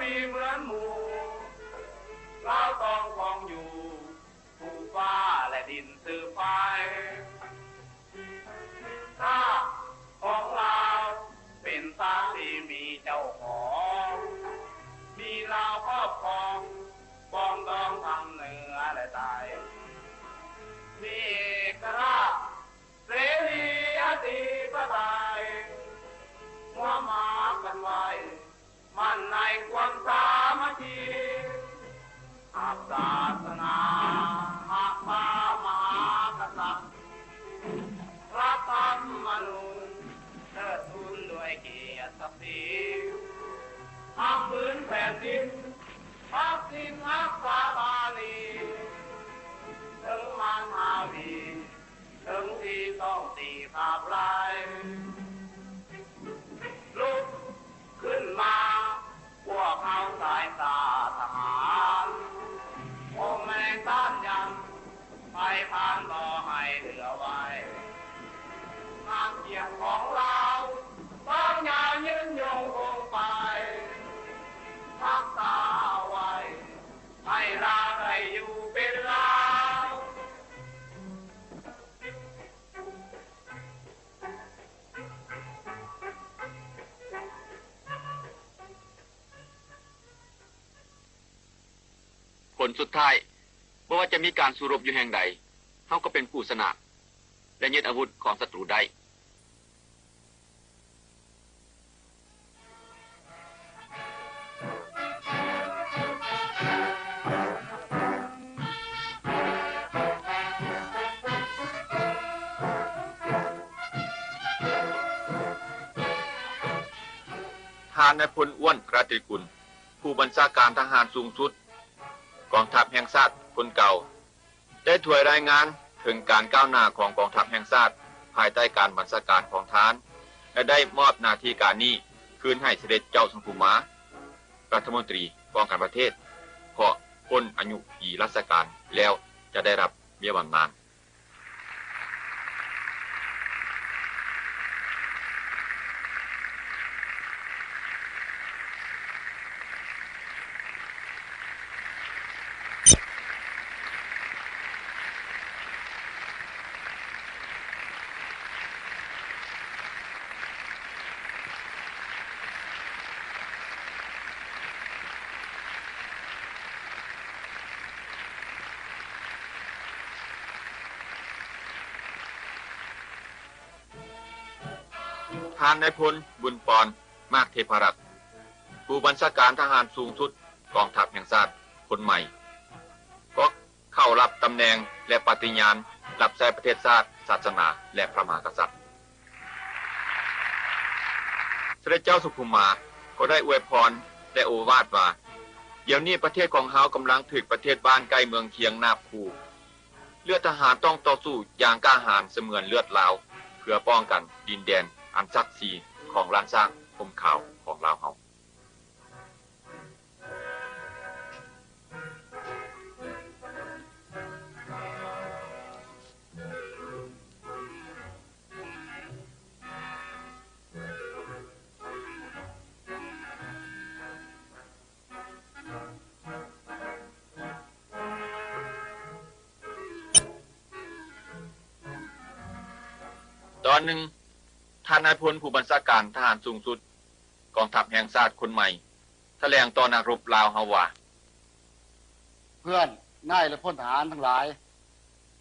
ທີ່ເໝືອນໝູ່ ລາວຕ້ອງຄອງຢູ່ ພູຟ້າ ແລະ ດິນສືບໄປ. ຊາດຂອງລາວເປັນຊາດທີ່ມີເຈົ້າຂອງ, ມີລາວຄອບຄອງ ປອງດອງທັງເໜືອ ແລະ ໃຕ້, ມີເອກະລາດ ເສລີອະທິປະໄຕ, ຮ່ວມຮັກກັນໄວ້ ໝັ້ນໃນຄວາມສາມັກຄີ, ຮັກສາສະໜາ, ຮັກພະມະຫາກະສັດ, ຮັກທຳມະນູນ, ເທີດທູນດ້ວຍກຽດສັກສີ, ຮັກພື້ນແຜ່ນດິນ, ຮັກສິນຮັກສາບາລີ, ເຖິງມານມາວີ ເຖິງທີ່ຕ້ອງຕີພາບລາຍ ລຸກຂຶ້ນມາ ພວກເຮົາສາຍຊາດທະຫານ ອົງແມ່ຕ້ານຢັນ ໄພຜ່ານບໍ່ໃຫ້ເຫຼືອໄວ້ ນາມກຽດຂອງລາວ ຄວາມຍາວຍືນຍົງຄົງໄປ ຮັກສາເອົາໄວ້ ໃຫ້ລາວໄດ້ຢູ່ເປັນລາວ. ຜົນສຸດທ້າຍ, ບໍ່ວ່າຈະມີການສູ້ລົບຢູ່ແຫ່ງໃດ, ເຮົາກໍເປັນຜູ້ຊະນະ ແລະ ຍຶດອາວຸດຂອງສັດຕູໄດ້. ທ່ານນາຍພົນ ອ້ວນ ກະລາຕີກຸນ ຜູ້ບັນຊາການທະຫານສູງສຸດ ກອງທັບແຫ່ງຊາດຄົນເກົ່າ ໄດ້ຖວາຍລາຍງານເຖິງການກ້າວໜ້າຂອງກອງທັບແຫ່ງຊາດ ພາຍໃຕ້ການບັນຊາການຂອງທ່ານ ແລະ ໄດ້ມອບໜ້າທີ່ການນີ້ຄືນໃຫ້ສະເດັດເຈົ້າຊົງພູມາ ລັດຖະມົນຕີປ້ອງກັນປະເທດ ເພາະພົ້ນອາຍຸປີລາຊະການແລ້ວ ຈະໄດ້ຮັບເບ້ຍບຳນານ. ທ່ານນາຍພົນ ບຸນປອນ ມາກເທພະລັດ ຜູ້ບັນຊາການທະຫານສູງສຸດກອງທັບແຫ່ງຊາດຄົນໃໝ່ ກໍເຂົ້າຮັບຕຳແໜ່ງ ແລະ ປະຕິຍານຮັບໃຊ້ປະເທດຊາດ, ສາສະໜາ ແລະ ພະມະຫາກະສັດ. ສະເດັດເຈົ້າຊົງພູມາກໍໄດ້ອວຍພອນ ແລະ ໂອວາດວ່າ, ດຽວນີ້ປະເທດຂອງເຮົາກຳລັງຖືກປະເທດບ້ານໃກ້ເມືອງຄຽງນາບຂູ່ ເລືອດທະຫານຕ້ອງຕໍ່ສູ້ຢ່າງກ້າຫານສະເໝືອນເລືອດລາວ ເພື່ອປ້ອງກັນດິນແດນອັນສັກສີຂອງລ້ານຊ້າງຮົ່ມຂາວຂອງລາວເຮົາ. ຕອນໜຶ່ງ, ທ່ານນາຍພົນຜູ້ບັນຊາການທະຫານສູງສຸດກອງທັບແຫ່ງຊາດຄົນໃໝ່ ຖະແຫຼງຕໍ່ນັກລົບລາວເຮົາວ່າ, ເພື່ອນນາຍ ແລະ ພົນທະຫານທັງຫຼາຍ,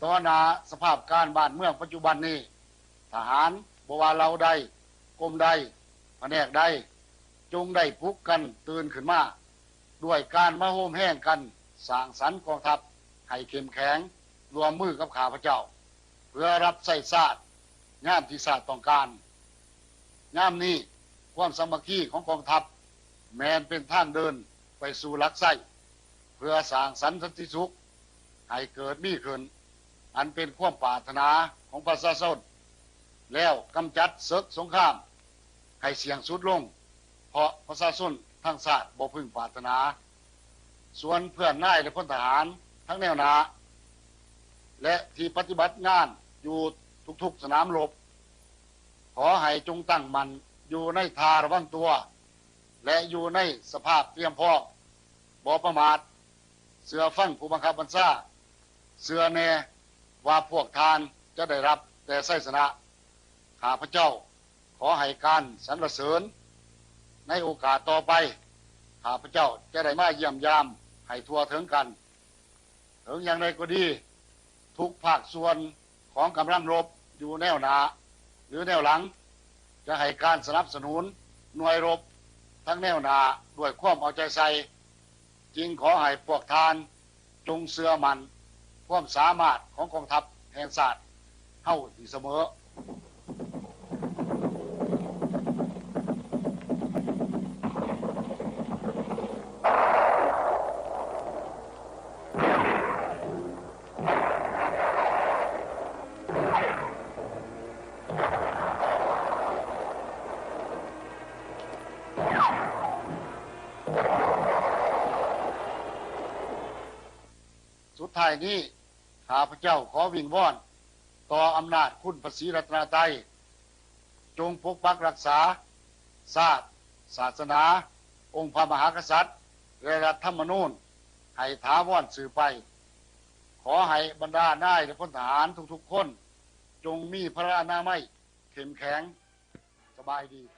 ຕໍ່ໜ້າສະພາບການບ້ານເມືອງປັດຈຸບັນນີ້, ທະຫານບໍ່ວ່າເຫຼົ່າໃດ, ກົມໃດ, ພະແນກໃດ, ຈົ່ງໄດ້ປຸກກັນຕື່ນຂຶ້ນມາ ດ້ວຍການມາໂຮມແຮງກັນສ້າງສັນກອງທັບໃຫ້ເຂັ້ມແຂງ ຮ່ວມມືກັບຂ້າພະເຈົ້າ ເພື່ອຮັບໃຊ້ຊາດ ຍາມທີ່ຊາດຕ້ອງການ. ຍາມນີ້ ຄວາມສາມັກຄີຂອງກອງທັບ ແມ່ນເປັນທາງເດີນໄປສູ່ຫຼັກໄຊ ເພື່ອສ້າງສັນສັນຕິສຸກໃຫ້ເກີດມີຂຶ້ນ ອັນເປັນຄວາມປາດຖະໜາຂອງປະຊາຊົນ, ແລ້ວກຳຈັດເສິກສົງຄາມໃຫ້ສິ້ນສຸດລົງ ເພາະປະຊາຊົນທັງຊາດບໍ່ເພິ່ງປາດຖະໜາ. ສ່ວນເພື່ອນນາຍ ແລະ ພົນທະຫານທັງແນວໜ້າ ແລະ ທີ່ປະຕິບັດງານຢູ່ທຸກໆສະໜາມລົບ, ຂໍໃຫ້ຈົ່ງຕັ້ງໝັ້ນຢູ່ໃນທ່າລະວັງຕົວ ແລະ ຢູ່ໃນສະພາບຕຽມພ້ອມ, ບໍ່ປະໝາດ, ເຊື່ອຟັງຜູ້ບັງຄັບບັນຊາ, ເຊື່ອແນ່ວ່າພວກທ່ານຈະໄດ້ຮັບແຕ່ໄຊຊະນະ. ຂ້າພະເຈົ້າຂໍໃຫ້ການສັນລະເສີນໃນໂອກາດຕໍ່ໄປ, ຂ້າພະເຈົ້າຈະໄດ້ມາຢ້ຽມຢາມໃຫ້ທົ່ວເຖິງກັນ. ເຖິງຢ່າງໃດກໍດີ, ທຸກພາກສ່ວນຂອງກຳລັງລົບຢູ່ແນວໜ້າ ຫຼື ແນວຫຼັງ ຈະໃຫ້ການສະໜັບສະໜູນໜ່ວຍລົບທັງແນວໜ້າດ້ວຍຄວາມເອົາໃຈໃສ່. ຈຶ່ງຂໍໃຫ້ພວກທ່ານຈົ່ງເຊື່ອໝັ້ນຄວາມສາມາດຂອງກອງທັບແຫ່ງຊາດເຮົາຢູ່ສະເໝີ. ສຸດທ້າຍນີ້, ຂ້າພະເຈົ້າຂໍວິງວອນຕໍ່ອຳນາດຄຸນພະສີລັດຕະນະໄຕ, ຈົ່ງປົກປັກຮັກສາຊາດ, ສາສະໜາ, ອົງພະມະຫາກະສັດ ແລະ ລັດທຳມະນູນໃຫ້ຖາວອນສືບໄປ. ຂໍໃຫ້ບັນດານາຍ ແລະ ພົນທະຫານທຸກໆຄົນ ຈົ່ງມີພະລາອະນາໄມເຂັ້ມແຂງ. ສະບາຍດີ.